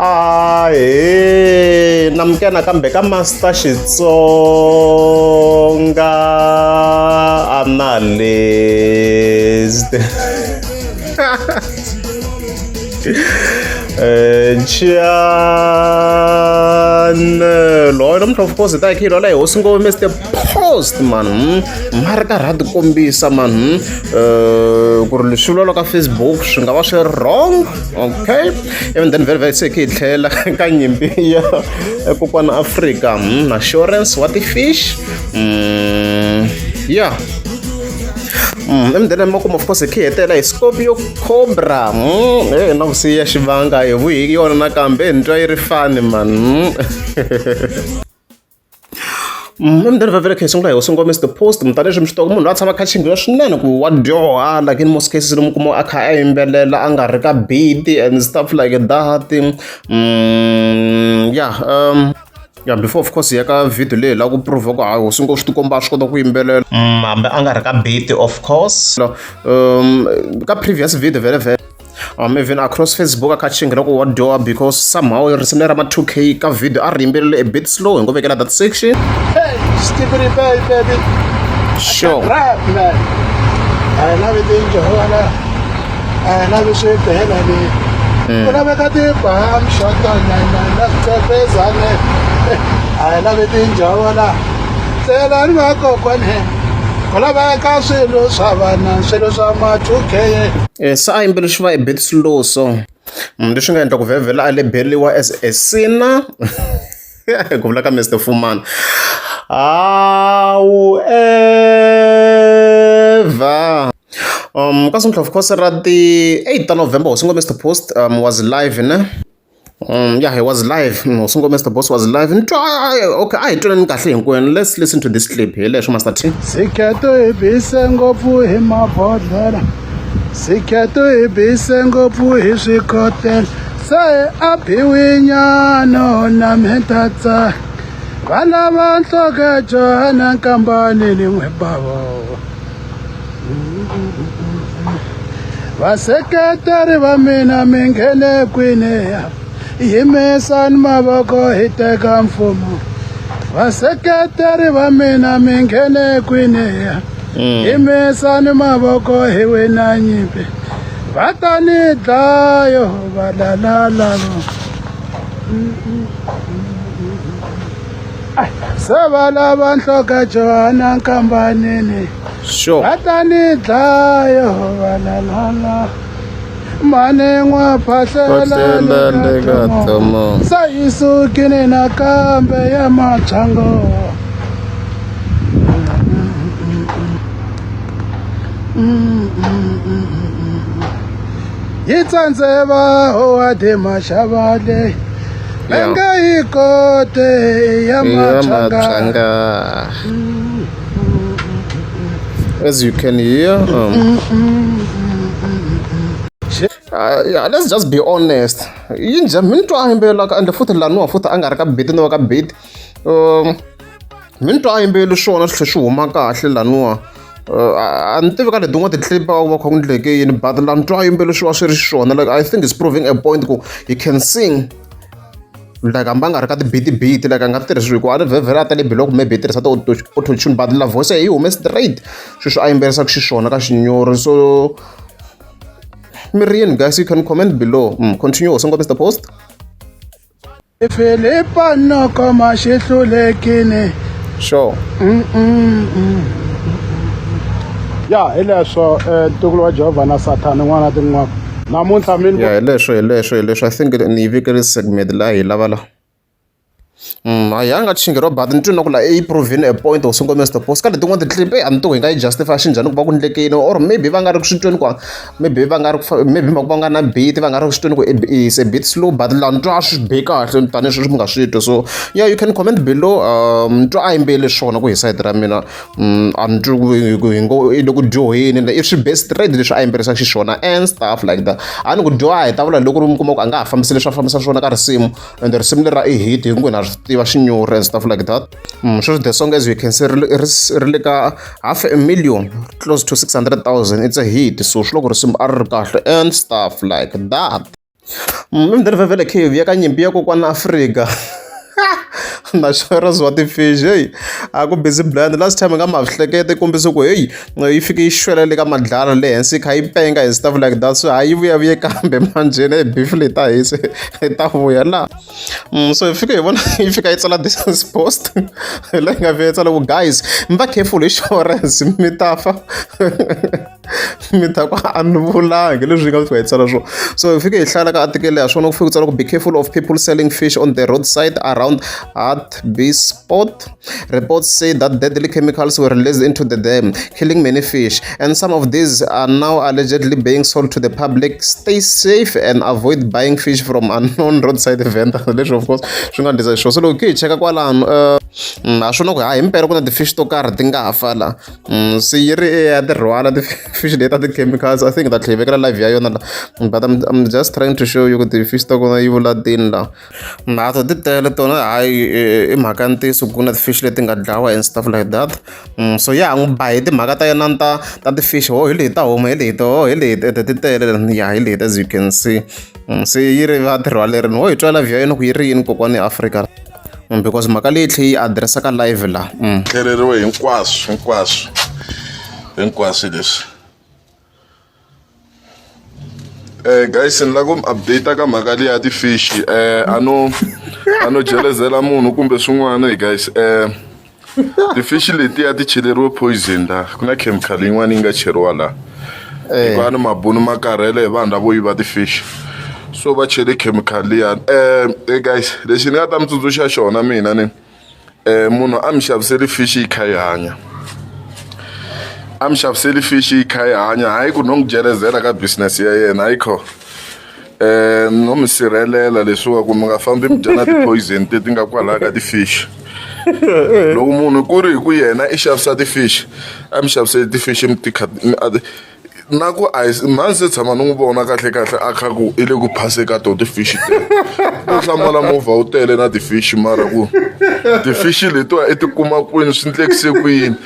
Ahee namukela nakambe ka Master Xitsonga Analyst. Channel namuntlha of course hi ta hi kha hi lwala hi hosi ngopfu Mr Post man ma ri karhi a ti kombisa man ku ri leswi vulawulaka ka Facebook swi nga va swi wrong. Okay, even then very very se hi tlhela ka nyimpi ya kokwana Afrika assurance wa ti-fish yeah. Even then makumu of course hi khe hetela hi Scorpio Cobra eh na ku siya xivanga hi vuyi hi yona nakambe ni twa yi ri funny man. Emudende va vele kha hi sungula hi hosi Ngome Mr Post mi tani leswi mi swi tivaka munhu loyi a tshama a kha a chinghela swinene ku wa dyoha like in most cases lomu kuma a kha a yimbelela a nga ri ka beat and stuff like that. Yeah, yeah, before of course hi ya ka video leyi hi lava ku prove ku hayi hosi Ngome swi tikomba a swi kota ku yimbelela hambi a nga ri ka beat of course ka previous video vhele vhele even across Facebook a kha chinghela ku wa dyoha because somehow risimu leri ra ma 2K ka video a ri yimbelele a bit slow hi ngo vekela that section. Hey, Stevie Bay, baby. Sure. Rap, man. I love it in Johanna. I love it in Johanna. Ku laveka tibam shotana na swiqepezane a hi lavi tinjhovola tselani vakokwani ku laveka swilo swa vana swilo swa ma-2K. Se a yimbele swi va a bit slow so leswi nga endla ku vhevhela a leberiwa as a sinner ku vula ka Mr Fumani. However, ka siku of course ra ti 8 ta November hosi ngo Mr Post was live ne. Yeah, he was live. Hosi ngo Mr Post was live. Ni twa okay, a hi twanani kahle hinkwenu. Let's listen to this clip. Hi leswo Master T. Sikheto hi bise ngopfu hi mabodhlela Sikheto hi bise ngopfu hi swikotela se a biwinyano na mhentatsa va lava nhloko Johana Nkambani ni n'we bavo vaseketeri va mina mi nghene kwini yimisani mavoko hi teka mfumo vaseketeri va mina mi nghene kwini yimisani mavoko hi wina nyimpi va ta ni dlayo va lalalalo se va lava nhloko Johana Nkambanini. Sure. Va ta ni dlaya va la la la. Mane n'wa phahlela Phahlela le ka Thomo. Se yi sukile nakambe ya machango. Yi tsandze va Howard Mashavale. Va nga yi kote ya Machanga. As you can hear, yeah, let's just be honest. Yi njhani mi ni twa a yimbelelaka ende futhi laniwa futhi a nga ri ka beat no va ka beat. Mi ni twa a yimbeleli swona swi tlhe swi huma kahle laniwa. A ni tivi ka letin'wana ti-clip va va kha ku ndleke yini but la ni twa yimbeleli swi va swi ri xiswona like I think it's proving a point ku he can sing like hambi a nga ri ka ti-beat beat like a nga tirhisi hikuva a ni vhevhela a tale biloko maybe yi tirhisa ti-auto tune but la voice yi hume straight sweswi a yimbelerisaka xiswona ka xinyori so mi ri yini guys you can comment below continue hosi Mr Post. Filipa noko ma xi hlulekile. Sure. Ya hi leswo ntukulu wa Jehovha na Sathana n'wana tin'wana namuntlha mi Ya hi leswo hi leswo hi leswo I think ni yi vekele segment laha hi lava la. A hi nga chingi Robert ni twi na ku la i proving a point hosi Ngome Mr Post ka letin'wana ti-clip a ni tivi hi nga yi justify xinjhani ku va ku ndlekile or maybe va nga ri ku swi tweni ku maybe va nga ri ku maybe mhaka va nga na beat va nga ri ku swi tweni ku is a bit slow but laha ni twa a swi be kahle tanihi sweswi mi nga swi twa so yeah, you can comment below ni twa a yimbelele swona ku hi sayiti ra mina a ni twi ku hi ngo i le ku dyoheni i swi be straight leswi a yimbelelisa xiswona and stuff like that a ni ku dyoha hi ta vula loko ri mi kuma ku a nga ha fambisi leswi a fambisa swona ka risimu and risimu leri i hit hinkwenu ha swi tiva xinyori and stuff like that. Sweswi the song as you can see ri le ka half a million close to 600,000 it's a hit so swi loko risimu a ri ri kahle and stuff like that. Mdeni vhevhele cave ya ka nyimpi ya kokwana Afrika na Xerez wa ti-fish heyi a ku busy blind last time nga ma hleketa yi kombise ku heyi yi fike yi xwela le ka madlala le henhla yi kha yi penga and stuff like that so hayi yi vuyavuye kambe manjheni hey beef leyi ta hisa yi ta vuya la so hi fike hi vona yi fika yi tsala this post hi leyi nga fika yi tsala ku guys mi va careful hi insurance mi ta fa mi ta ku a ni vulangi leswi yi nga fika yi tsala swona so hi fike hi hlaya ka article ya swona ku fike ku tsala ku be careful of people selling fish on the roadside around Hartbeespoort. Reports say that deadly chemicals were released into the dam, killing many fish, and some of these are now allegedly being sold to the public. Stay safe and avoid buying fish from unknown roadside vendors. Leswi of course swi nga ndlisa xiswona. So loko hi cheka kwalano ha swona ku ha himpela ku na ti-fish to karhi ti nga fa la. Se yi ri ya ti rhwala ti-fish leti ta ti-chemicals. I think ta tlhela yi vekela live ya yona la. But I'm just trying to show you ku ti-fish ta kona yi vula tini la. Nato ti tele tona hayi i mhaka ya ntiyiso ku na ti-fish leti nga dlawa and stuff like that. So ya ha n'wi ba hi timhaka ta yena ta ti-fish ho hi leyi ta huma hi leti ho hi leti ete ti tele ya hi leti as you can see. Se yi ri va ti rhwalerini ho hi twa live ya yena ku yi ri yini kokwani Afrika. Because mhaka leyi tlhe yi address ka live la. Tlheleriwe hinkwaswo hinkwaswo hinkwaswo leswi. Guys ni lava ku mi update ka mhaka liya ya ti-fish a no a no jelezela munhu kumbe swin'wana hi guys ti-fish letiya ti cheleriwe poison la ku na chemical yin'wana yi nga cheriwa la hikuva ni mabunu ma karhele hi vanhu lavo yiva ti-fish so va chele chemical liyani guys lexi ni nga ta mi tsundzuxa xona mina ni munhu a mi xaviseli fish yi kha yi hanya a mi xaviseli fish yi kha yi hanya hayi ku no n'wi jelezela ka business ya yena hayi kho no mi sirhelela leswiwa ku mi nga fambi mi dya na ti-poison leti nga kwalaya ka ti-fish loko munhu ku ri hi ku yena i xavisa ti-fish a mi xaviseli ti-fish mi ti kha na ku a hi mhani se tshama ni n'wi vona kahle kahle a kha ku i le ku phase ka to ti-fish teto to hlamala movha wu tele na ti-fish mara ku ti-fish letiwa i ti kuma kwini swi ndlekise ku yini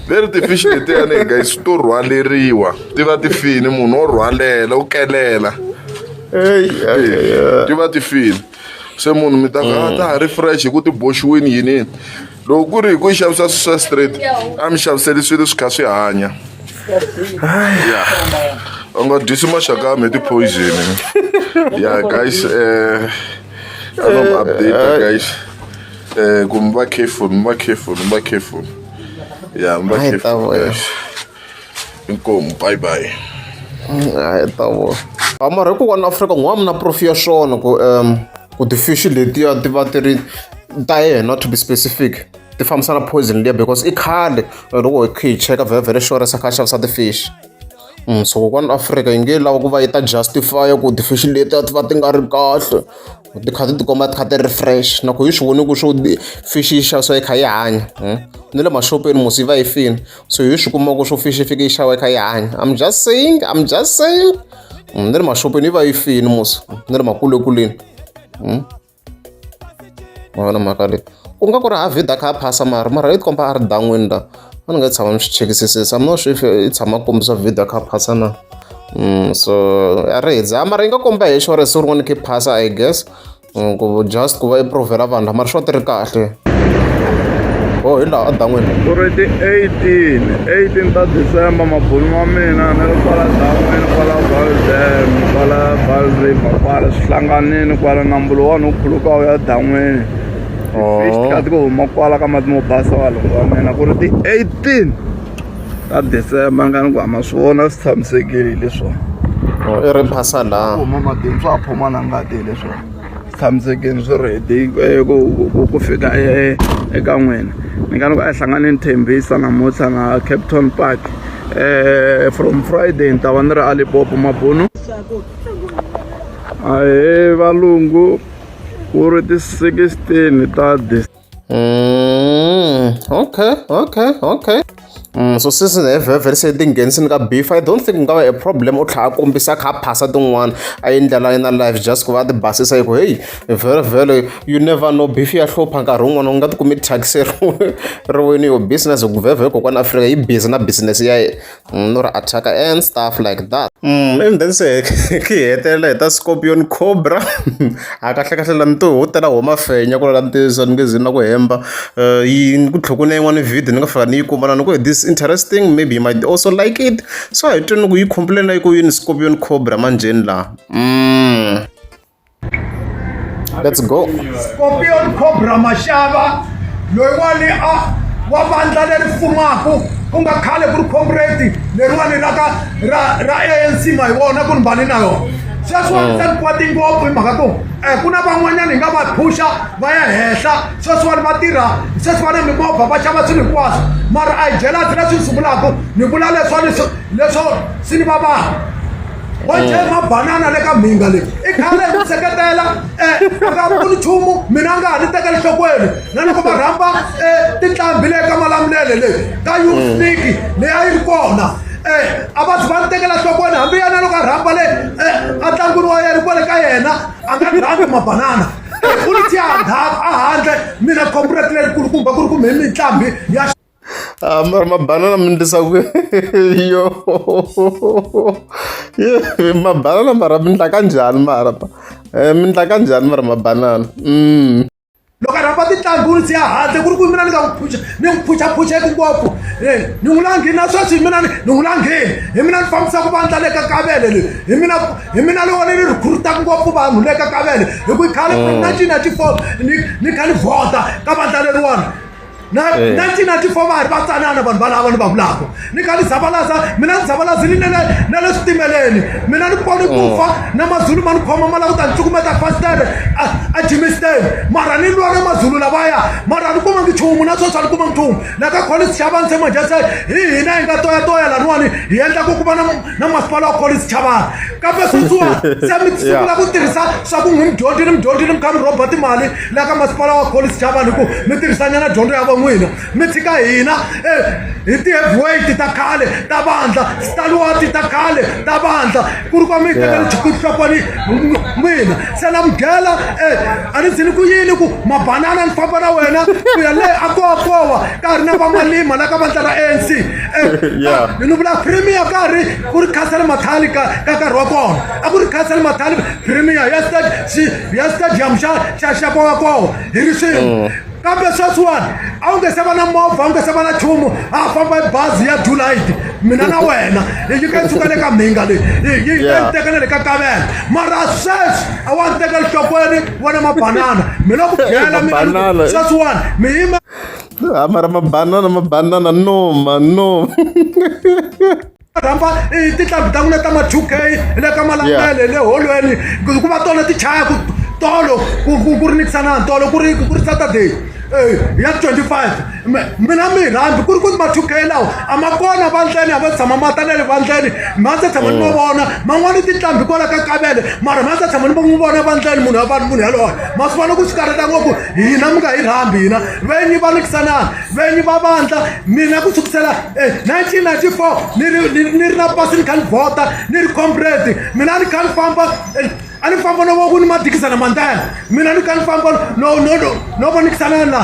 leri ti-fish letiyani hi guys to rhwaleriwa ti va ti fini munhu wo rhwalela u kelela ti va ti fini se munhu mi ta ku a ta ha ri fresh hi ku ti boxiwini yini yini loko ku ri hi ku yi xavisa swilo swa straight a mi xaviseli swilo swi kha swi hanya ya u nga dyisi maxaka ya mi hi ti-poison ya guys a no mi update guys ku mi va careful mi va careful mi va careful ya mi va careful guys inkomu bye bye hayi ta vona a mara hi kokwana Afrika n'wa mi na proof ya swona ku ku ti-fish letiya ti va ti ri ta yena to be specific ti fambisana poison liya because i khale loko hi kha hi cheka vhele vhele xo kha a xavisa ti-fish. So kokwana Afrika yi nge lava ku va yi ta justify ku ti-fish letiya ti va ti nga ri kahle ti kha ti tikomba ti kha ti ri fresh na ku hi swi voni ku swo fish yi xavisiwa yi kha yi hanya ni le maxopeni musi yi va yi fini so hi swi kuma ku swo fish yi fike yi xava yi kha yi hanya I'm just saying I'm just saying ni le maxopeni yi va yi fini musi ni le makulekuleni ma vona mhaka leyi ku nga ku ri ha vida kha a phasa mara mara yi tikomba a ri dan'wini la a ni nga tshama ni swi chekisisisa I'm not sure if i tshama kombisa video a kha a phasa na so a ri hidza mara yi nga komba hi xo siku rin'wana khe phasa I guess ku just ku va i provhela vanhu mara swo ti ri kahle oh hi laha adan'wini ku ri ti 18 18 ta December mabulu ma mina ni ri kwala dan'wini kwala Vaal Dam kwala Vaal River kwala swihlanganini kwala nambu lowani wu khuluka wu ya dan'wini fish ti kha ti ku huma kwala ka mati mo basa valungu wa mina ku ri ti 18 ta December ni nga ni ku hama swi vona swi tshamisekile hi leswiwani i ri phasa laha huma matini swa ha phuma na ngati hi leswiwani swi tshamisekile swi ready ku fika eka n'wina ni nga ni ku a hi hlanganeni Tembisa namuntlha na Capton Park from Friday ni ta va ni ri a Limpopo mabunu ahee valungu ku ri ti 16 ta okay okay okay. So since vhele se ti nghenisini ka beef, I don't think ku nga va a problem u tlhela a kombisa a kha a phasa tin'wana a endlela yena live just ku va a ti basisa hi ku hey vhele vhele you never know beef ya hlupha nkarhi wun'wana u nga ti kumi thyakiseriwini your business hi ku vhele vhele kokwana Afrika yi busy na business ya yena no ri attack and stuff like that. And then se hi hetelela hi ta Scorpion Cobra a kahlekahle la ntiho wo tela homa fenya ku la ntiyiso ni nge zi na ku hemba yi ku tlhela ku na yin'wana video ni nga fika ni yi kuma na ni ku this interesting maybe you might also like it so a hi tweni ku yi complain yi ku yini Scorpion Cobra manjheni laha. Let's go. Scorpion Cobra Mashava loyiwani a wa vandla leri fumaku ku nga khale ku ri comrade leriwani ra ka ra ra ANC ma hi vona ku ni mbali na yona sweswiwani se ni kwati ngopfu hi mhaka ku um ku na van'wanyana hi nga va phusha va ya henhla sweswiwani va tirha sweswi va na mimovha va xava swilo hinkwaswo mara a hi jelasi leswi ni swi vulaka ni vula leswani leswo swi ni va vanhu wa mm. mabanana le ka mhinga leyi i khale hi ku seketela um a nga pfuni nchumu mina a nga ha ni tekeli nhlokweni na loko va rhamba um tinqambi le ka malamulele leyi ka youth mm. league leyi a yi ri kona um a va zi va ni tekela nhlokweni hambi yena loko a rhamba le um a tlangwini wa yena kwale ka yena a nga rhambi mabanana u ni tiya a handle mina comrade lerikulukumba ku ri kumbe hi mintlhambi ya Ah, mara mabanana mi ndlisa ku yo mabanana mara mi ndla kanjhani mara eh, mi ndla kanjhani mara mabanana. Loko a rhamba tinqambi u ni siya handle ku ri ku mina ni nga n'wi phucha ni n'wi phuchaphucheki ngopfu ni n'wi langhini na sweswi hi mina ni n'wi langhini hi mina ni fambisaka vandla le ka kavele leyi hi mina hi mina loko ni ri recruitaka ngopfu vanhu le ka kavele hi ku khale from 1994 ni ni kha ni vhota ka vandla leriwani na 1994 va ha ri vatsanana vanhu valava ni va vulaka ni kha ni zabalaza mina ni zabalazini na le na le switimeleni mina ni poni ku fa na mazulu ma ni khoma ma lava ku ta ni cukumeta fastere a a Germiston mara ni lwa na mazulu lavaya mara a ni kumangi nchumu na sweswi a ni kumangi nchumu la ka Collins Chabane se manje se hi hina hi nga toyatoya laniwani hi endla ku ku va na na masipala wa Collins Chabane kambe sweswiwani se mi sungula ku tirhisa swa ku n'wi mudyondzi ni mudyondzi ni mi kha mi rhoba timali la ka masipala wa Collins Chabane hi ku mi tirhisanyana dyondzo ya van'wina mi tshika hina hi ti-heavyweight ta khale ta vandla stalwart ta khale ta vandla ku ri kwa mi tekela nhlokweni n'wina se na mugela a ni zini ku yini ku mabanana ni famba na wena ku ya le a kowakowa ka ha ri na vamalima la ka vandla ra ANC ni vula premier ka ha ri ku ri Castle Mathali ka ka nkarhi wa kona a ku ri Castle Mathali premier ya ya stadium xa xa xa kowakowa hi ri swin'we kambe sweswiwani a wu nge se va na movha a wu nge se va na nchumu a famba hi bazi ya dulite mina na wena yi ka suka le ka mhinga leyi yi yi teka na le ka kavela mara sweswi a wa ni tekela nhlokweni wena mabanana mina ku byela mina sweswiwani mi yima mara mabanana mabanana no man no rhamba tinqambi ta n'wina ta ma 2K le ka malamulele le holweni ku va tona ti chayaku tolo ku ri nikisanani tolo ku ri ku ri Saturday ya 25 mina mi rhambi ku ri ku ma 2K lawa a ma kona vandleni a va tshama ma ta na le vandleni ma ndza tshama ni ma vona man'wani tinqambi kwala ka kavele mara ma ndza tshama ni n'wi vona vandleni munhu ya vanhu munhu yaloye ma swi vona ku swi karhata ngopfu hina mi nga hi rhambi hina venyi va nikisanani venyi va vandla mina ku sukusela 1994 ni ri ni ri na pasi ni kha ni vhota ni ri comrade mina ni kha ni famba a ni famba no ku ni madikisana mandela mina ni kha ni famba no no no no vonikisana na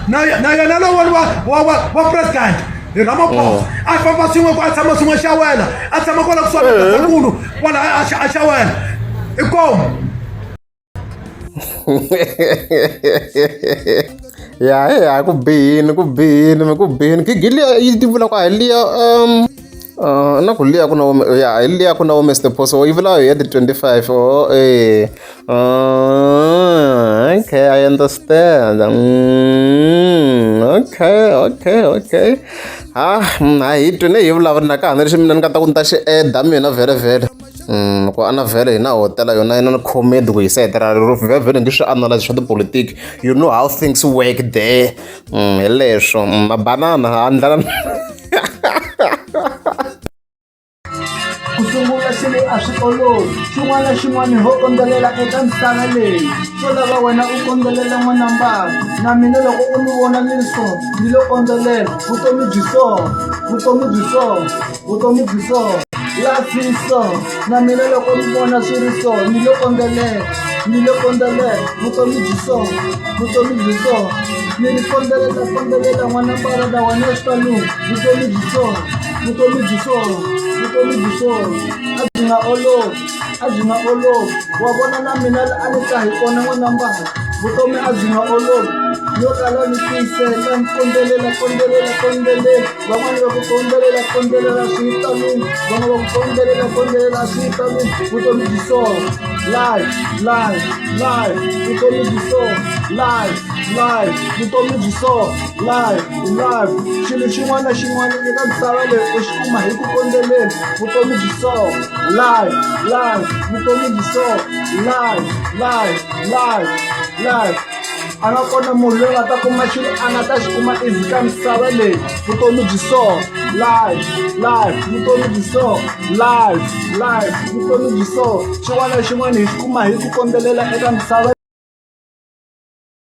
na na yena lowani wa wa wa wa president hi Ramaphosa a famba swin'we ku a tshama swin'we xawela a tshama kwala kusuhani na Gazankulu kwala a xawela inkomu ya ya ku bihini ku bihini mi ku bihini gigi liya yi ti vula ku a hi liya na ku liya ku na ya hi liya ku na Mr Post yi vula hi ya ti 25 oh eh okay I understand okay okay okay ha a hi twi ne hi vulavula na ka ha ni lexi mina ni nga ta ku ni ta xi eda mina vhele vhele Ku a na vhele hina hotela yona yi na comedy ku hi sayiti ra vhele vhele nge swi analyze swa tipolotiki you know how things work there hi leswo mabanana a ndlala ku sungula. swilo a swi olovi xin'wana na xin'wana ho kondzelela eka misava leyi swo lava wena u kondzelela n'wana mbala na mina loko u ni vona ni ri so ni lo kondzelela vutomi byi so vutomi byi so vutomi byi so life is so na mina loko ni vona swi ri so ni lo kondzelela ni lo kondzelela vutomi byi so vutomi byi so ni ri kondzelela kondzelela n'wana mbala na wena swi ta lungha vutomi byi so vutomi byi so vutomi byi so a byi nga olovi a byi nga olovi wa vona na mina la a ni ta hi kona n'wana mbala vutomi a byi nga olovi yo kala ni tiyisela ni kondzelela kondzelela kondzelela van'wani va ku kondzelela kondzelela swi ta lungha van'wana va ku kondzelela kondzelela swi ta lungha vutomi byi so life life life vutomi byi so life life vutomi byi so life life xilo xin'wana na xin'wana eka misava leyi u xi kuma hi ku kondzelela vutomi byi so life life vutomi byi so life life life life a nga kona munhu loyi a nga ta kuma xilo a nga ta xi kuma easy ka misava leyi vutomi byi so life life vutomi byi so life life vutomi byi so xin'wana na xin'wana hi xi kuma hi ku kondzelela eka misava.